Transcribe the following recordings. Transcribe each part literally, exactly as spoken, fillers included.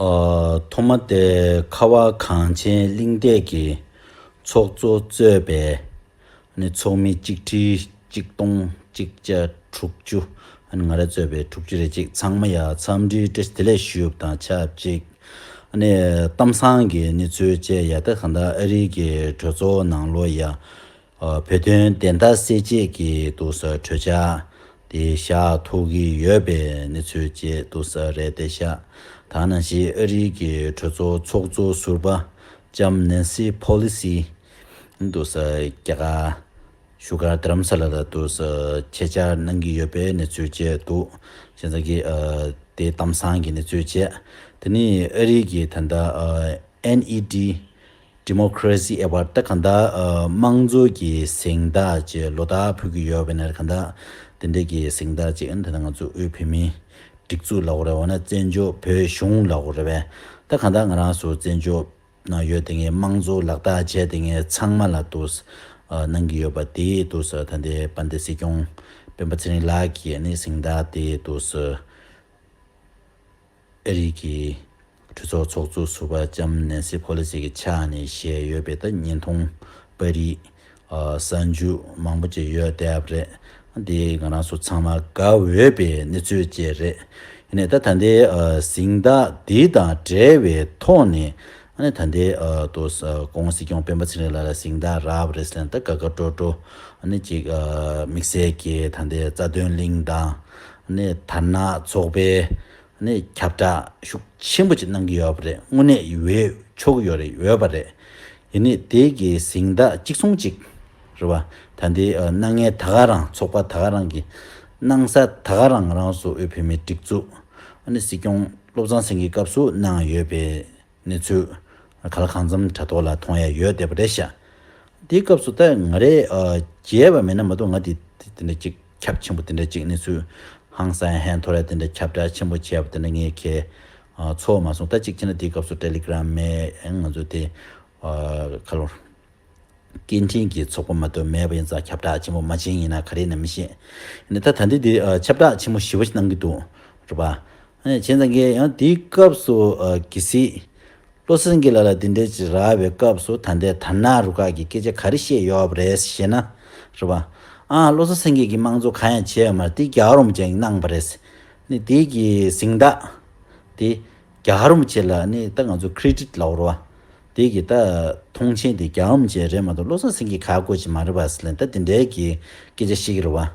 ཨ། ཐོག་མ་དེ་ཁ་བ་གངས་ཅན་གླིང་འདས་ཀྱི་ཚོགས་གཙོ་གཙོས་པའི་ནི་ཚོགས་མི་གཅིག་ཁྲི་གཅིག་སྟོང་གཅིག་བརྒྱ་དྲུག་ཅུ། ང་རང་གཙོས་པའི་དྲུག་ཅུ་རེ་གཅིག་ཚང་མ་ཡ་འཚམས་འདྲིའི་བཀྲ་ཤིས་བདེ་ལེགས་ཞུ་ཡུབ་དང་ཆབས་ཅིག་ནི་གཏམ་བཟང་གི་གནས་ཚུལ་བཅས་ཡ་ད་གང་ལྟར་ཨ་རི་གི་གྲོས་ཚོགས་ནང་ལོགས་ཡ། ཨ། བོད་དོན་བདེན་མཐའ་གསལ་བྱེད་ཀྱི་འདུག་ས་གྲོས་འཆར་དེ་བཞག་ཐུབ་ཀྱི་ཡོད་པའི་གནས་ཚུལ་བཅས་འདུག་ས་རེད་དེ་ཤག་ད་ནང་བཞིན་ཨ་རིའི་གི་གྲོས་ཚོགས་ཚོགས་གཙོ་ཟུར་པ་ལྕམ་ནན་སི་ཕོ་ལི་སི་འདུག་ས་རྒྱ་གར་བཞུགས་སྒར་རྡ་རམ་ས་ལ་ལ་འདུག་ས་ཆེད་བཅར་གནང་གི་ཡོད་པའི་གནས་ཚུལ་བཅས་འདུག་བྱས་ཙང་གི་ཨ། དེ་གཏམ་བཟང་གི་གནས་ཚུལ་བཅས། དེ་ནི་ཨ་རི་གི་ད་ལྟ་ཨ། ཨེན་ཨི་ཌི། Democracy Award ད་གང་ལྟར་ཨ། དམངས་གཙོ་གི་གཟེངས་རྟགས་ཅིག་ལོ་ལྟར་ཕུལ་གྱི་ཡོད་པ་ནས་གང་ལྟར་དེ་འདྲའི་གི་གཟེངས་རྟགས་ཅིག་ཨ་ནི་ད་ལྟ་ང་ཚོ་དབུས་བོད་མིའི་སྒྲིག་འཛུགས་ལབ་དགོས་རེད་བ་ན་བཙན་བྱོལ་བོད་གཞུང་ལབ་དགོས་རེད་བས། ད་གང་ལྟར་ང་རང་ཚོ་བཙན་བྱོལ་ནང་ཡོད་དེ་ངས་དམངས་གཙོ་ལག་བསྟར་བྱས་དེ་ངས་ཚང་མ་ལ་འདུག་ཨ། གནང་གི་ཡོད་པ་དེ་འདུག་ས་ད་ལྟའི་དཔལ་ལྡན་སྲིད་སྐྱོང་སྤེན་པ་ཚེ་རིང་ལགས་ཀྱིས་ཨ་ནི་གཟེངས་རྟགས་དེ་འདུག་ས། ཨ་རི་གི་གྲོས་ཚོགས་ཚོགས་གཙོ་ཟུར་པ་ལྕམ་ནན་སི་ཕོ་ལི་སི་གི་ཕྱག་ནས་བཞེས་ཡོད་པའི་ད་བརྙན་ཐུང་པར་རིས་ཨ། གསར་འཇུག་མང་པོ་ཅིག་ཡོད་བསྡད་པ་རེད། འདི་ང་རང་ཚོ་ཚང་མ་དགའ་འོས་པའི་གནས་ཚུལ་ཅིག་རེད། ཡིན་ནའི་ད་ད་ལྟའི་ཨ། གཟེངས་རྟགས་འདི་དང་འབྲེལ་བའི་ཐོག་ནས་ཨ་ནི་ད་ལྟའི་ཨ། ཏོ་ཨ། སྐུ་ངོ་སྲིད་སྐྱོང་སྤེན་པ་ཚེ་རིང་ལགས་ལ་གཟེངས་རྟགས་རག་པ་རེད་ཟེར་ན་ད་དགའ་དགའ་སྤྲོ་སྤྲོ་ཨ་ནི་ཅིག་ཨ། དམིགས་བསལ་གྱི་ད་ལྟའི་རྩ་དོན་གླིང་དང་ཨ་ནི་དར་ནག་ཚོགས་པའི་ནས་ཁྱབ་བསྒྲགས་ཤུགས་ཆེན་པོ་ཅིག་གནང་གི་ཡོད་པ་རེད། དངོས་གནས་ཡོད་ཆོག་གི་ཡོད་རེད། ཡོད་པ་རེད། ཡིན་ནའི་དེ་གི་གཟེངས་རྟགས་གཅིག་མཚུངས་གཅིག་རེད་བ། ད་འདི་གནང་མཁན་ད་ག་རང་ཚོགས་པ་ད་ག་རང་གི་གནང་ས་ད་ག་རང་ང་རང་ཚོ་དབུས་བོད་མིའི་སྒྲིག་འཛུགས་ཨ་ནི་སྲིད་སྐྱོང་བློ་བཟང་སེང་གེའི་སྐབས་སུ་གནང་ཡོད་པའི་གནས་ཚུལ་ག་ལ་གང་འཚམ་དྲ་ཐོག་ལ་མཐོང་ཡ་ཡོད་བསྡད་པ་རེད་ཤག་དེའི་སྐབས་སུ་ད་ང་རེ་ཨ། མཇལ་བ་མེད་ན་མ་གཏོགས་ང་དེ་དེ་འདྲ་ཅིག་ཁྱབ་ཆེན་པོ་དེ་འདྲ་ཅིག་གནས་ཚུལ་ཧང་སང་ཧན་ཐོར་ཡ་དེ་འདྲ་ཁྱབ་བསྒྲགས་ཆེན་པོ་བྱས་པ་དེ་འདྲ་ངས་ཁྱེད་ཨ། ཚོར་མ་སོང་། ད་ཅིག་བྱས་ན་དེའི་སྐབས་སུ་ཊེ་ལི་གྷི་རམ་མེད་ང་ཚོ་དེ་ཨ། ཁ་ལོ་སྐད་འཕྲིན་གྱི་ཚོགས་པ་མ་གཏོགས་མེད་པ་ཡིན་ཙང་ཁྱབ་བསྒྲགས་ཆེན་པོ་མ་བྱས་ཡིན་ན་ག་རེ་ཡིན་ན་མི་ཤེས། ཡིན་ན་ད་ད་འདི་འདི་ཨ། ཁྱབ་བསྒྲགས་ཆེན་པོ་ཞེ་པོ་ཞིག་གནང་གི་འདུག་རེད་པ། ཨ་ནི་བྱས་ཙང་གི་ཡང་དེའི་སྐབས་སུ་ཨ། གལ་སྲིད་བློ་བཟང་སེང་གེ་ལགས་ལ་དེ་འདྲའི་ཅིག་རག་པའི་སྐབས་སུ་ད་ལྟའི་དར་ནག་རུ་ཁག་གིས་སྐད་ཆ་ག་རེ་བཤད་ཡོད་པ་རེད་ཞེ་ན། རེད་པ། ཨ། བློ་བཟང་སེང་གེ་གིས་དམངས་གཙོ་གང་ཡང་བྱས་ཡོད་མ་རེད། དེ་རྒྱལ་བ་རིན་པོ་ཆེ་གིས་གནང་པ་རེད། ནི་དེ་གི་གཟེངས་རྟགས་དེ་རྒྱལ་བ་རིན་པོ་ཆེ་ལ་ནི་ད་ང་ཚོ་ཀི་རེ་ཌིཊ་ལབ་རེད་པ། དེ་གི་ད་མཐོང་ཆེན་དེ་རྒྱལ་བ་རིན་པོ་ཆེ་རེད་མ་གཏོགས་བློ་བཟང་སེང་གེ་ག་དགོས་ཀྱི་མ་རེད་པ་ཟེར་ལབ་ད་དེ་འདྲའི་གི་སྐད་ཆ་བཤད་ཀྱི་རེད་པ།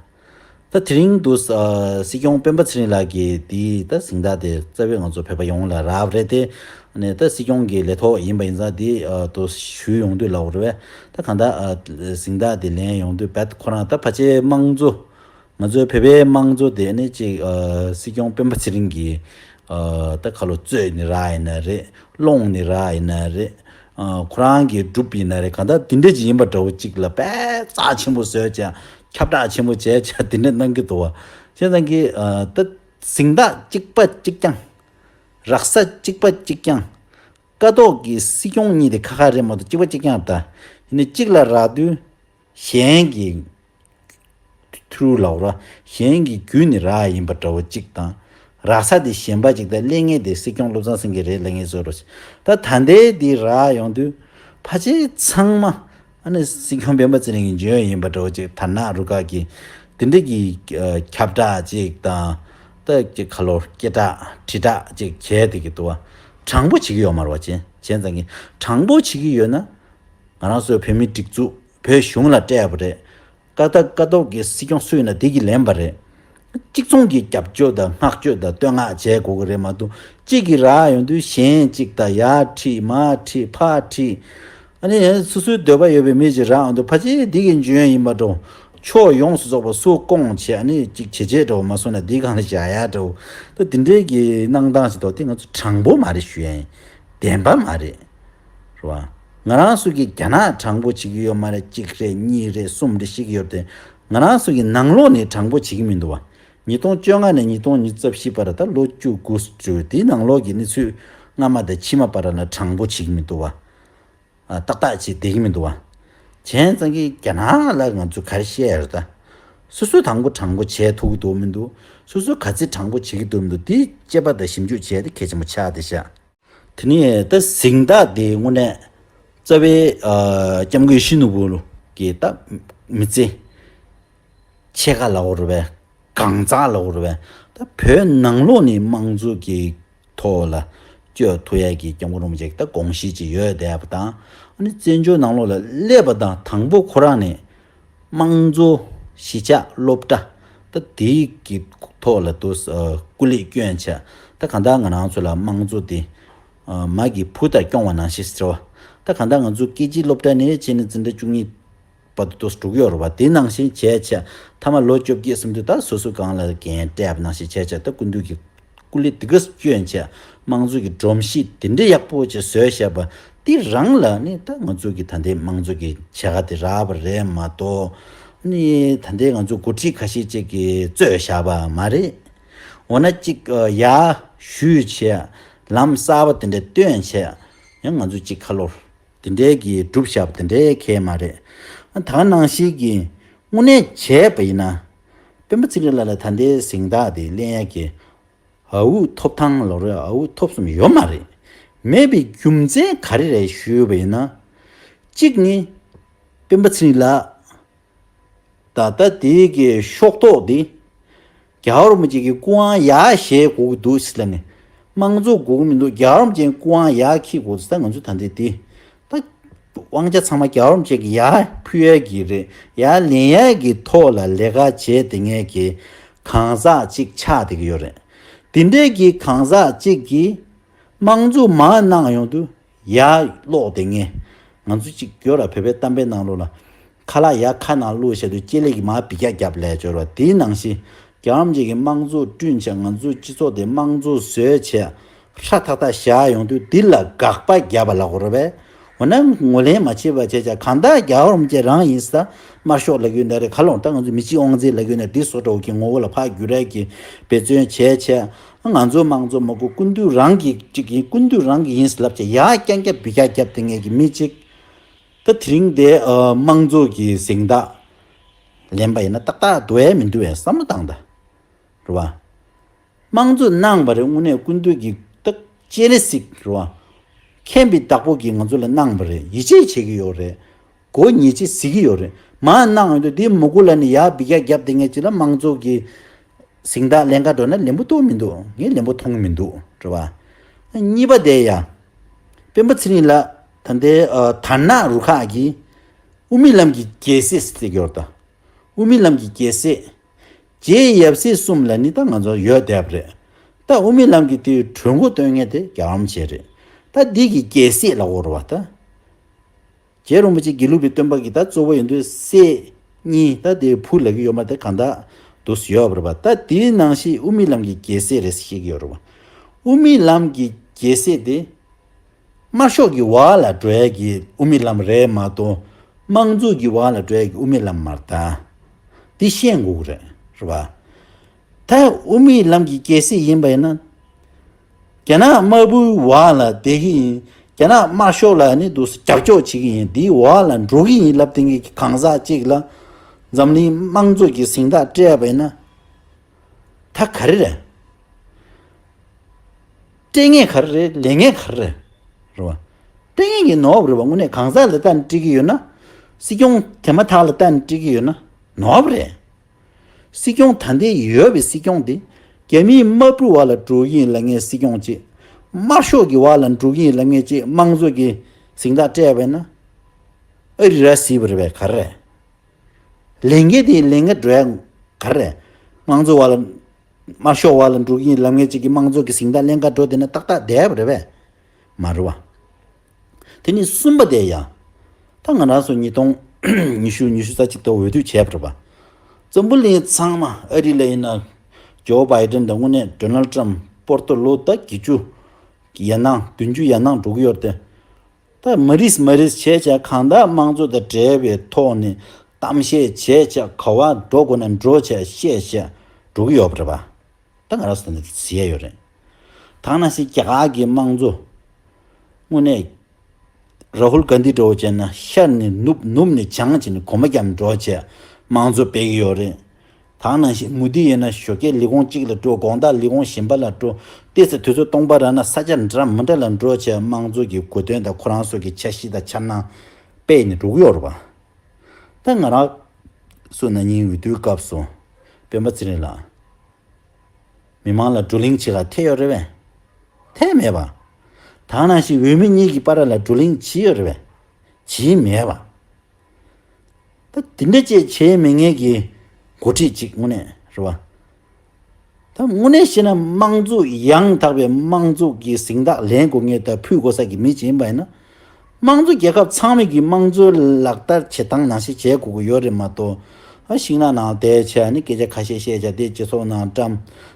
ད་དེ་རིང་དུ་ཨ། སྲིད་སྐྱོང་སྤེན་པ་ཚེ་རིང་ལགས་ཀྱིས་དེའི་ད་གཟེངས་རྟགས་དེ་རྩ་བའི་ང་ཚོ་བོད་པ་ཡོངས་ལ་རག་པ་རེད་དེ། ནས་ད་སྲིད་སྐྱོང་གི་ལས་ཐོག་ཡིན་པ་ཡིན་ཙང་དེ་ཨ། དུ་ཞུས་ཡོང་དུས་ལབ་པ་རེད་པས། ད་གང་ལྟར་ཨ། གཟེངས་རྟགས་དེ་ལེན་ཡོང་དུས་བེད་ཁོ་རང་ད་ཕལ་ཆེར་དམངས་གཙོ་ང་ཚོའི་བོད་པའི་དམངས་གཙོ་དེ་ནི་ཅིག་ཨ། སྲིད་སྐྱོང་སྤེན་པ་ཚེ་རིང་གིས་ཨ། ད་ཁ་ལོ་རྩོད་ནི་རག་ཡིན་ན་རེད། སློང་ནི་རག་ཡིན་ན་རེད། ཨ། ཁོ་རང་གིས་སྒྲུབ་ཡིན་ན་རེད། གང་ལྟར་དེ་འདྲ་ཅིག་ཡིན་པ་འདྲ་བོ་ཅིག་ལ་དཔེ་རྩ་ཆེན་པོ་བཟོས་བྱས་ཁྱབ་བསྒྲགས་ཆེན་པོ་བྱས་བྱས་དེ་འདྲ་གནང་གི་འདུག་བ། བྱས་ཙང་གི་ཨ། ད་གཟེངས་རྟགས་གཅིག་པ་གཅིག་རྐྱང་། རག་ས་གཅིག་པ་གཅིག་རྐྱང་། ཀ་ཐོག་གི་སྲིད་སྐྱོང་གཉིས་དེ་ཁ་ཁ་རེད་མ་གཏོགས་གཅིག་པ་གཅིག་རྐྱང་ད། ཡིན་ནའི་གཅིག་ལ་རག་དུས་གཞན་གྱི་ཐུ་རུ་ལབ་ར། གཞན་གྱི་བརྒྱུད་ནས་རག་ཡིན་པ་འདྲ་བོ་གཅིག་དང་། རག་ས་དེ་གཞན་པ་གཅིག་དང་གླེང་མཁན་དེ་སྲིད་སྐྱོང་བློ་བཟང་སེང་གེ་རེད་ལབ་མཁན་བཟོ་འདྲ་ཞིག་ད་ད་ལྟའི་དེ་རག་ཡོང་དུས་ཕལ་ཆེར་ཚང་མ་ཨ་ནི་སྲིད་སྐྱོང་སྤེན་པ་ཚེ་རིང་གི་འཇོན་ཡིན་པ་འདྲ་བོ་གཅིག་དར་ནག་རུ་ཁག་གི་དེ་འདྲ་གི་ཨ་ཁྱབ་བསྒྲགས་གཅིག་དང་། ད་ཀྱི་ཁ་ལོ་སྐད་གྲགས་དྲིལ་བསྒྲགས་གཅིག་བྱས་དེ་གི་འདུག་བ། དྲང་པོ་བྱེད་ཀྱི་ཡོད་མ་རེད་བ། བྱས་བྱས་ཙང་གི་དྲང་པོ་བྱེད་ཀྱི་ཡོད་ན། ང་རང་ཚོའི་བོད་མིའི་སྒྲིག་འཛུགས་བོད་གཞུང་ལ་སྤྲད་པ་རེད། ཀ་ད་ཀ་ཐོག་གི་སྲིད་སྐྱོང་སུ་ཡིན་ན་དེ་གིས་ལེན་པ་རེད། གཅིག་མཚུངས་ཀྱི་རྒྱབ་སྐྱོར་དང་བསྔགས་བརྗོད་དང་བསྟོད་བསྔགས་བྱེད་དགོས་ཀྱི་རེད་མ་གཏོགས་གཅིག་གིས་རག་ཡོང་དུས་གཞན་གཅིག་དང་ཡར་ཁྲིད་མར་ཁྲིད་ཕར་ཁྲིད། ཨ་ནི་ཡང་སོ་སོའི་འདོད་པ་ཡོད་པའི་མི་ཞིག་རག་ཡོང་དུས་ཕལ་ཆེར་འདི་གི་འཇོན་ཡིན་པ་འགྲོ། ཕྱོགས་ཡོངས་སུ་རྫོགས་པ་སུ་སྐོང་བྱེད་ཨ་ནི་གཅིག་བྱེད་བྱེད་འགྲོ་མ་སོང་ན་འདི་གང་ལ་བཞག་ཡ་འགྲོ། ད་འདི་འདྲའི་གི་གནང་སྟངས་ཞིག་འདུག་དེ་ང་ཚོ་དྲང་པོ་མ་རེད་ཞུ་ཡ་ཡིན། བདེན་པ་མ་རེད། རེད་བ། ང་རང་ཚོ་གི་རྒྱ་ནག་དྲང་པོ་བྱེད་ཀྱི་ཡོད་མ་རེད། གཅིག་རེད་གཉིས་རེད་གསུམ་རེད་བཤད་ཀྱི་ཡོད་དེ། ང་རང་ཚོ་གི་ནང་ལོགས་ནས་དྲང་པོ་བྱེད་ཀྱི་མི་འདུག་བ། ཉིས་སྟོང་བཅོ་ལྔ་ནས་ཉིས་སྟོང་ཉི་ཤུ་རྩ་བཞི་བར་ད་ལོ་བཅུ་དགུ་ཙམ་དེའི་ནང་ལོགས་ཀྱི་གནས་ཚུལ་སྔ་མ་དང་ཕྱི་མ་བར་ལ་དྲང་པོ་བྱེད་ཀྱི་མི་འདུག་བ། ཨ་ཏག་ཏག་བྱེད་བསྡད་ཀྱི་མི་འདུག་བ། བྱས་ཙང་གི་རྒྱ་ནག་ལ་ང་ཚོ་ག་རེ་བཤད་ཡ་རེད་ད། སོ་སོ་དང་པོ་དྲང་པོ་བྱས་ཐུབ་ཀྱི་འདུག་མི་འདུག་སོ་སོ་ག་ཚོད་དྲང་པོ་བྱེད་ཀྱི་འདུག་མི་འདུག་དེ་དཔྱད་པ་དང་ཞིབ་འཇུག་བྱས་ཏེ་གལ་ཆེན་པོ་ཆགས་བསྡད་ཤག་དེ་ནས་ད་གཟེངས་རྟགས་དེ་དངོས་གནས་རྩ་བའི་ཨ་སྐྱབས་མགོན་ཡིད་བཞིན་ནོར་བུ་ལོ་གི་ད་མི་ཚེ་ཕྱེད་ཀ་ལབ་དགོས་རེད་པས། གང་ཟག་ལབ་དགོས་རེད་པས། ད་བོད་ནང་ལོགས་ནས་དམངས་གཙོ་གི་ཐོག་ལ་བསྐྱོད་ཐུབ་ཡས་ཀྱི་སྐྱབས་མགོན་རིན་པོ་ཆེ་གི་ད་དགོངས་གཞི་ཅིག་ཡོད་བསྡད་པ་དང་། ཨ་ནི་བཙན་བྱོལ་ནང་ལོགས་ལ་སླེབས་པ་དང་དང་པོ་ཁོ་རང་ནས་དམངས་གཙོ་གཞིས་ཆགས་སློབ་གྲྭ་ད་དེའི་གི་ཐོག་ལ་དུ་ཨ་སྐུ་ལས་བསྐྱོན་བྱས། ད་གང་ལྟར་ང་རང་ཚོ་ལ་དམངས་གཙོ་དེ་ཨ་མ་གི་བུ་དང་སྐྱོང་བ་ནང་བཞིན་ཟེར་བ། ད་གང་ལྟར་ང་ཚོ་སྐད་ཅིག་སློབ་གྲྭ་ནས་བྱས་ནས་འཛིན་གྲྭ་བཅུ་གཉིས་བར་དུ་འགྲོ་གི་ཡོད་རེད་པ། དེ་ནང་བཞིན་བྱས་བྱས་མཐའ་མ་ལོ་བཅོ་བརྒྱད་ཙམ་དུ་ད་སོ་སོ་སྒང་ལ་འགན་སྤྲད་པ་ནང་བཞིན་བྱས་བྱས་ད་སྐུ་མདུན་གྱི་སྐུ་ལས་དེ་ག་བསྐྱོན་བྱས་དམངས་གཙོ་གི་སྒྲོམ་གཞི་དེ་འདྲ་ཡག་པོ་ཅིག་བཟོས་བཞག་པ་དེ་རང་ལ་ནི་ད་ང་ཚོ་གི་ད་ལྟའི་དམངས་གཙོ་གི་བྱ་དགའ་དེ་རག་པ་རེད་མ་གཏོགས། ནི་ད་ལྟའི་ང་ཚོ་འགོ་ཁྲིད་ཁ་ཤས་ཅིག་གིས་རྩོད་བཞག་པ་མ་རེད། འོ་ན་ཅིག་ཡར་ཞུས་བྱས་ལམ་གསར་པ་དེ་འདྲ་བཏོན་བྱས་ཡང་ང་ཚོ་ཅིག་ཁ་ལོ། དེ་འདྲའི་གི་སྒྲུབ་བཞག་པ་དེ་འདྲའི་གལ་མ་རེད། ད་ག་ནང་བཞིན་གྱི་དངོས་གནས་བྱས་པ་ཡིན་ན། སྤེན་པ་ཚེ་རིང་ལགས་ལ་ད་ལྟའི་གཟེངས་རྟགས་དེ་ལེན་ཡ་གི་ཨ་འུ་ཐོབ་ཐང་ལོ་རེ་ཨ་འུ་ཐོབ་སོང་ཡོད་མ་རེད། མེད་པའི་རྒྱུ་མཚན་ག་རེ་རེད་ཞུས་པ་ཡིན་ན། གཅིག་ནི་སྤེན་པ་ཚེ་རིང་ལགས། ད་ལྟ་དེའི་གི་ཤོག་ཐོག་འདི་རྒྱལ་བ་རིན་པོ་ཆེ་གི་སྐུ་དབང་ཡར་བཞེས་དགོས་ཀྱི་འདུག་ཟེར་ལབ་ནས། དམངས་གཙོ་དགོས་ཀྱི་མི་འདུག་རྒྱལ་བ་རིན་པོ་ཆེའི་སྐུ་དབང་ཡར་འཁྱེར་དགོས་ཟེར། ད་ང་ཚོ་ད་ལྟ་དེ་ད་དབང་ཆ་ཚང་མ་རྒྱལ་བ་རིན་པོ་ཆེ་གི་ཡར་ཕུལ་ཡས་ཀྱི་རེད། ཡར་ལེན་ཡས་ཀྱི་ཐོག་ལ་ལས་ཀ་བྱས་བསྡད་མཁན་གྱི་གང་ཟག་ཅིག་ཆགས་བསྡད་ཀྱི་ཡོད་རེད། དེ་འདྲའི་གི་གང་ཟག་ཅིག་གིས་དམངས་གཙོ་མར་གནང་ཡོང་དུས་ཡར་ལོག་བསྡད་མཁན། ང་ཚོ་གཅིག་ཡོད་ར། བོད་པའི་གཏམ་དཔེ་ནང་ལོགས་ལ། ཁ་ལག་ཡར་ཁ་ནང་བླུགས་བཞག་དུས་ལྕེ་ལེ་གིས་མར་འབུད་རྒྱག་རྒྱབ་ལབ་ཡ་ཅིག་ཡོད་ར། དེའི་ནང་བཞིན་རྒྱལ་བ་རིན་པོ་ཆེ་གིས་དམངས་གཙོ་བསྐྲུན་བྱས་ང་ཚོའི་སྤྱི་ཚོགས་དེ་དམངས་གཙོ་བཟོས་བྱས་ཧྲ་ཐག་ཐག་བཞག་ཡོང་དུས་འདི་ལ་དགག་པ་བརྒྱབ་པ་ལབ་དགོས་རེད་པས། འོ་ན་ངོས་ལེན་མ་བྱེད་པ་བྱས་བྱས་གང་ལྟར་རྒྱལ་བ་རིན་པོ་ཆེ་རང་ཡིན་ས། དམར་ཤོག་ལབ་ཀྱི་ཡོད་ན་རེད། ག་ལོང་ད་ང་ཚོ་མི་གཅིག་དབང་འཛིན་ལབ་ཀྱི་ཡོད་ན་འདི་བཟོ་འདྲ་བོ་གི་ངོ་བོ་ལ་ཕར་འགྱུར་ཡས་ཀྱི་འབད་བརྩོན་བྱས་བྱས། ང་ཚོ་དམངས་གཙོ་མ་དགོས། སྐུ་མདུན་རང་གི་གཅིག་ཡིན། སྐུ་མདུན་རང་གི་ཡིན་ལབ་བྱས་ཡར་རྐྱང་རྐྱང་འབུད་རྒྱག་རྒྱབ་བསྡད་མཁན་གྱི་མི་གཅིག་ད་དེ་རིང་དེ་ཨ་དམངས་གཙོ་གི་གཟེངས་རྟགས་ལེན་པ་ཡིན་ན་ཏག་ཏག་འགྲོ་ཡས་མི་འདུག་བས་བསམ་བློ་བཏང་ད། རེད་བ། དམངས་གཙོ་གནང་བ་རེད། དངོས་གནས་སྐུ་མདུན་གྱི་ད་སྤྱན་རས་གཟིགས་རེད་བ། མཁྱེན་པའི་བདག་པོ་གིས་ང་ཚོ་ལ་གནང་བ་རེད། ཡིད་ཆེས་བྱེད་ཀྱི་ཡོད་རེད། གོ་ཉེས་ཆད་གཟིགས་ཀྱི་ཡོད་རེད། མར་གནང་ཡོང་དུས་དེ་མི་དགོས་ལབ་ནས་ཡར་འབུད་རྒྱག་རྒྱབ་བསྡད་མཁན་ཅིག་ལ་དམངས་གཙོ་གི་གཟེངས་རྟགས་ལེན་ག་འགྲོ་ན་ལེན་པོ་ཐོགས་མི་འདུག་ངས་ལེན་པོ་མཐོང་གི་མི་འདུག་རེད་བ། གཉིས་པ་དེ་ཡ། སྤེན་པ་ཚེ་རིང་ལགས་ད་ལྟའི་ཨ་དར་ནག་རུ་ཁག་གིས་དབུ་མའི་ལམ་གྱི་རྒྱལ་སྲས་ཟེར་གྱི་ཡོད་རེད་ད། དབུ་མའི་ལམ་གྱི་རྒྱལ་སྲས། རྗེ་ཡབ་སྲས་གསུམ་ལ་ནི་ད་ང་ཚོ་ཡོད་བསྡད་པ་རེད། ད་དབུ་མའི་ལམ་གྱི་དེའི་གྲོས་འགོ་འདོན་མཁན་དེ་རྒྱལ་བ་རིན་པོ་ཆེ་རེད། ད་འདི་གི་རྒྱལ་སྲས་ལབ་དགོས་རེད་བ་ད། རྗེ་རིན་པོ་ཆེ་དགེ་ལུགས་པའི་སྟོན་པ་གི་ད་གཙོ་བོ་ཡིན་དུས་སྲས་གཉིས་ད་དེ་བུ་ལབ་ཀྱི་ཡོད་མ་རེད། གང་ལྟར་འདུག་ཡོད་པ་རེད་པ། ད་དེའི་ནང་བཞིན་དབུ་མའི་ལམ་གྱི་རྒྱལ་སྲས་རེད་ཟེར་བཤད་ཀྱི་ཡོད་རེད་པ། དབུ་མའི་ལམ་གྱི་རྒྱལ་སྲས་དེ་དམར་ཤོག་གི་འོག་ལ་འགྲོ་ཡས་ཀྱི་དབུ་མའི་ལམ་རེད་མ་གཏོགས་དམངས་གཙོ་གི་འོག་ལ་འགྲོ་ཡས་ཀྱི་དབུ་མའི་ལམ་མ་རེད་ད། དེ་ཤེས་དགོས་ཀྱི་རེད། རེད་པ། ད་དབུ་མའི་ལམ་གྱི་རྒྱལ་སྲས་ཡིན་པ་ཡིན་ན། རྒྱ་ནག་དམར་པོའི་འོག་ལ་བསྡད་ཀྱི་ཡིན། རྒྱ་ནག་དམར་ཤོག་ལ་ནི་འདུག་རྒྱབ་སྐྱོར་བྱེད་ཀྱི་ཡིན། དེའི་འོག་ལ་འགྲོ་གི་ཡིན་ལབ་བསྡད་མཁན་གྱི་གང་ཟག་ཅིག་ལ་འཛམ་གླིང་དམངས་གཙོ་གི་གཟེངས་རྟགས་སྤྲད་པ་ཡིན་ན། ད་ག་རེ་རེད། སྤྲད་མཁན་ག་རེ་རེད། ལེན་མཁན་ག་རེ་རེད། རེད་བ། སྤྲད་མཁན་གྱི་ནོར་བ་རེད་བ། དངོས་གནས་གང་ཟག་ལ་ལྟ་ནས་སྤྲད་ཀྱི་ཡོད་ན། སྲིད་སྐྱོང་དེ་མ་ཐག་ལ་ལྟ་ནས་སྤྲད་ཀྱི་ཡོད་ན་ནོར་བ་རེད། སྲིད་སྐྱོང་ད་ལྟའི་ཡོད་པའི་སྲིད་སྐྱོང་དེ་རྒྱ་མིའི་དམར་པོའི་འོག་ལ་འགྲོ་གི་ཡིན་ལབ་མཁན་སྲིད་སྐྱོང་གཅིག་དམར་ཤོག་གི་འོག་ལ་འགྲོ་གི་ཡིན་ལབ་མཁན་གཅིག་དམངས་གཙོ་གི་གཟེངས་རྟགས་སྤྲད་པ་ཡིན་ན། ཨ་རི་ར་སྲིད་པ་རེད་པས། ག་རེ་རེད། ལེན་མཁན་དེ་ལེན་མཁན་འགྲོ་ཡ་ག་རེ་རེད། དམངས་གཙོ་འོག་ལ། དམར་ཤོག་འོག་ལ་འགྲོ་གི་ཡིན་ལབ་མཁན་གཅིག་གིས་དམངས་གཙོ་གི་གཟེངས་རྟགས་ལེན་ག་འགྲོ་བསྡད་ན་ཏག་ཏག་བསྡད་པ་རེད་པས། མ་རེད་བ། དེ་ནས་གསུམ་པ་དེ་ཡ། ད་ང་རང་ཚོ་ཉིས་སྟོང་ཉི་ཤུ་ཉི་ཤུ་རྩ་གཅིག་ད་འོས་བསྡུ་བྱས་པ་རེད་པ། འཛམ་བུ་གླིང་ཚང་མ་ཨ་རི་ལ་ཡིན་ན། ཇོ་བྷའི་ཌེན་དང་དངོས་གནས་ཌོ་ནལ་ཊམ་པོར་ཏོ་ལོ་ད་བརྒྱད་ཅུ་ཡན་ནང་བདུན་ཅུ་ཡན་ནང་འགྲོ་གི་ཡོད་རེད་དེ། ད་མ་རིས་མ་རིས་བྱས་བྱས་གང་ལྟར་དམངས་གཙོ་དང་འབྲེལ་བའི་ཐོག་ནས་གཏམ་བཤད་བྱས་བྱས་ག་བ་འགྲོ་དགོས་ན་འགྲོ་བྱས་བཤད་བྱས་འགྲོ་གི་ཡོད་པ་རེད་པ། ད་ང་རང་ཚོ་ད་ནི་ཟེར་ཡ་ཡོད་རེད། ད་ནང་བཞིན་རྒྱ་གར་གྱི་དམངས་གཙོ་དངོས་གནས་ར་ཧུལ་གྷན་དྷི་འདྲ་བོ་བྱས་ན་ཤར་ནས་ནུབ་ནུབ་ནས་བྱང་བྱས་ནས་གོམ་པ་རྒྱབ་འགྲོ་བྱས་དམངས་གཙོ་སྤེལ་གྱི་ཡོད་རེད། ད་ནང་བཞིན་མུ་དི་ཡིན་ན་ཞོགས་ཀས་ལས་ཁུངས་གཅིག་ལ་འགྲོ། དགོང་དག་ལས་ཁུངས་གཞན་པ་ལ་འགྲོ། ཏོག་ཙམ་དུས་ཚོད་སྟོང་པ་རག་ན་ས་ཆ་འདྲ་མི་འདྲ་ལ་འགྲོ་བྱས་དམངས་གཙོ་གི་གོ་དོན་དང་ཁོ་རང་ཚོ་གི་འཆར་གཞི་དང་འཆར་སྣང་སྤེལ་ནས་འགྲོ་གི་ཡོད་རེད་པ། ད་ང་རང་ཚོ་ན་ནིང་འོས་བསྡུའི་སྐབས་སུ་སྤེན་པ་ཚེ་རིང་ལགས་མི་མང་ལ་བགྲོ་གླེང་བྱེད་ག་ཐད་ཡོད་རེད་པས། ཐད་མེད་པ། ད་ནང་བཞིན་འོས་མི་གཉིས་ཀྱི་བར་ལ་བགྲོ་གླེང་བྱས་ཡོད་རེད་པས། བྱས་མེད་པ། ད་དེ་འདྲ་ཅིག་བྱས་མེད་མཁན་གྱི་འགོ་ཁྲིད་ཅིག་དངོས་གནས་རེད་པ། ད་དངོས་གནས་བཤད་ན་དམངས་གཙོ་ཡང་དག་པའི་དམངས་གཙོ་གི་གཟེངས་རྟགས་ལེན་དགོས་མཁན་དང་ཕུལ་དགོས་ས་གི་མི་ཅིག་ཡིན་པ་ཡིན་ན། དམངས་གཙོ་རྒྱལ་ཁབ་ཚང་མས་ཀྱི་དམངས་གཙོའི་ལག་བསྟར་བྱེད་སྟངས་ནང་བཞིན་བྱེད་དགོས་ཀྱི་ཡོད་རེད་མ་གཏོགས། ཨ་ཤིང་ནགས་ནང་བསྡད་བྱས་ནི་སྐད་ཆ་ཁ་ཤས་བཤད་བྱས་དེ་སྤྱི་ཚོགས་ནང་བཀྲམ།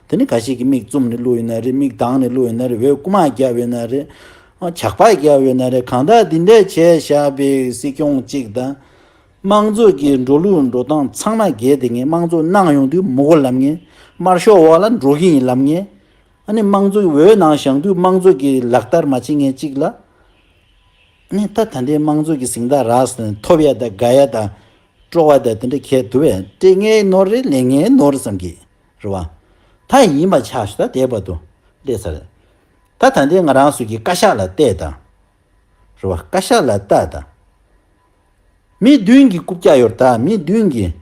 དེ་ནི་ཁ་ཤས་ཀྱིས་མིག་བཙུམ་ནས་བླུགས་ཡོད་ན་རེད། མིག་གདངས་ནས་བླུགས་ཡོད་ན་རེད། འོས་རྐུ་མ་བརྒྱབ་ཡོད་ན་རེད། ཨ་ཇག་པ་བརྒྱབ་ཡོད་ན་རེད། གང་ལྟར་འདི་འདྲས་བྱས་བཞག་པའི་སྲིད་སྐྱོང་གཅིག་དང་། དམངས་གཙོ་གི་འགྲོ་ལུགས་འགྲོ་སྟངས་ཚང་མ་འགལ་བསྡད་མཁན། དམངས་གཙོ་གནང་ཡོང་དུས་མི་དགོས་ལབ་མཁན། དམར་ཤོག་འོག་ལ་འགྲོ་གི་ཡིན་ལབ་མཁན། ཨ་ནི་དམངས་གཙོ་གི་འོས་ནང་བཞེངས་དུས་དམངས་གཙོ་གི་ལག་བསྟར་མ་བྱེད་མཁན་གཅིག་ལ། ཨ་ནི་ད་ད་ལྟའི་དམངས་གཙོ་གི་གཟེངས་རྟགས་རག་ཟེར་ནས་ཐོབ་ཡ་དང་དགའ་ཡ་དང་། སྤྲོ་བ་དང་དེ་འདྲ་གས་འདུག་པས། སྤྲད་མཁན་ནོར་རེད། ལེན་མཁན་ནོར་བསམ་གི་རེད་པ། ད་ཡིན་པ་ཆགས་ཤིག་ད་དེ་བར་དུ་སླེབས་ཚར་རེད། ད་ད་ལྟའི་ང་རང་ཚོ་གི་བཀའ་ཤག་ལ་བལྟས་དང་། རེད་པ། བཀའ་ཤག་ལ་ལྟ་དང་། མི་བདུན་གྱི་རྐུབ་བཀྱག་ཡོད་རེད་ད། མི་བདུན་གྱི།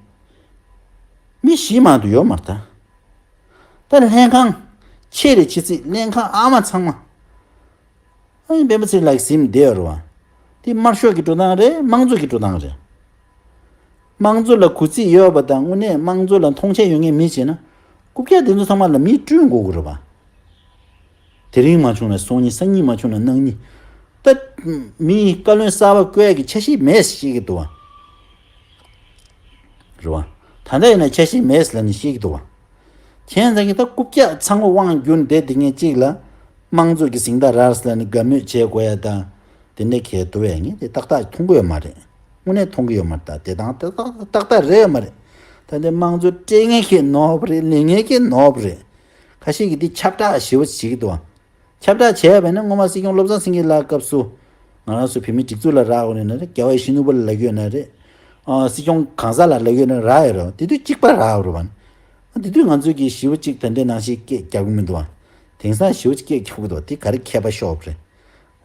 མི་བཞི་མང་དུ་ཡོད་མ་རེད་ད། ད་ལྷན་ཁང་ཆེ་རེད་ཆེ་ཚིག་ལྷན་ཁང་ཨ་མ་ཚང་མ། ཨ་ནི་སྤེན་པ་ཚེ་རིང་ལགས་ཟིན་བསྡད་ཡོད་རེད་པ། དེ་དམར་ཤོག་གི་འགྲོ་སྟངས་རེད། དམངས་གཙོ་གི་འགྲོ་སྟངས་རེད། དམངས་གཙོ་ལ་གུས་བརྩི་ཡོད་པ་དང་། དངོས་གནས་དམངས་གཙོ་ལ་མཐོང་ཆེན་ཡོད་མཁན་མི་བྱས་ན། རྐུབ་བཀྱག་དེ་ཚོ་ཚང་མ་ལ་མི་བསྐྲུན་དགོས་ཀྱི་རེད་པ། དེ་རིང་མ་བྱུང་ན་སང་ཉིན། སང་ཉིན་མ་བྱུང་ན་གནངས་ཉིན། ད་མི་བཀའ་བློན་གསར་པ་བསྐོ་ཡ་གི་འཆར་གཞི་མེད་ཟེར་བཤད་ཀྱི་འདུག་པ། རེད་པ། ད་ལྟ་ཡིན་ན་འཆར་གཞི་མེད་ཟེར་ལབ་ནས་བཤད་ཀྱི་འདུག་པ། བྱས་ཙང་གི་ད་རྐུབ་བཀྱག་ཚང་མ་དབང་བསྒྱུར་བསྡད་དེ་ངས་གཅིག་ལ་དམངས་གཙོ་གི་གཟེངས་རྟགས་རག་ཟེར་ལབ་ནས་དགའ་མོས་བྱེད་དགོས་ཡ་དང་། དེ་འདྲ་གས་འདུག་པས། ངས་དེ་ཏག་ཏག་མཐོང་གི་ཡོད་མ་རེད། དངོས་གནས་མཐོང་གི་ཡོད་མ་རེད། ད་དེ་དང་ཏག་ཏག་ཏག་ཏག་རེད་ཡོད་མ་རེད། ད་ལྟའི་དམངས་གཙོ་སྤྲད་མཁན་གྱི་ནོར་བུ་རེད། ལེན་མཁན་གྱི་ནོར་བུ་རེད། ཁ་ཤས་ཀྱིས་འདི་ཁྱབ་བསྒྲགས་ཞེ་པོ་བྱེད་ཀྱི་འདུག་པ། ཁྱབ་བསྒྲགས་བྱས་པ་ཡིན་ན་སྔོན་མ་སྲིད་སྐྱོང་བློ་བཟང་སེང་གེ་ལགས་སྐབས་སུ་ང་རང་ཚོ་བོད་མིའི་སྒྲིག་འཛུགས་ལ་རག་ཡོད་ན་རེད། རྒྱལ་བ་ཡིད་བཞིན་ནོར་བུ་ལ་རག་ཡོད་ན་རེད། ཨ་སྲིད་སྐྱོང་གང་ཟག་ལ་རག་ཡོད་ན་རག་ཡོད་རེད། དེ་དུས་གཅིག་པ་རག་ཡོད་རེད་པ། དེ་དུས་ང་ཚོས་ཀྱི་ཞེ་པོ་གཅིག་ད་ལྟའི་ནང་བཞིན་སྐད་རྒྱག་གི་མི་འདུག་པ། དེང་སང་ཞེ་པོ་གཅིག་སྐད་རྒྱག་གི་འདུག་པ། དེ་ག་རེ་ཁྱད་པར་ཤོར་བ་རེད།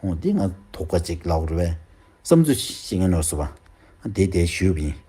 འོ་དེ་ང་དོགས་པ་གཅིག་ལབ་དགོས་རེད་པས། བསམ་ཚུལ་བཤད་མཁན་ནོར་སོང་པ། དེ་དེ་ཞུས་པ་ཡིན།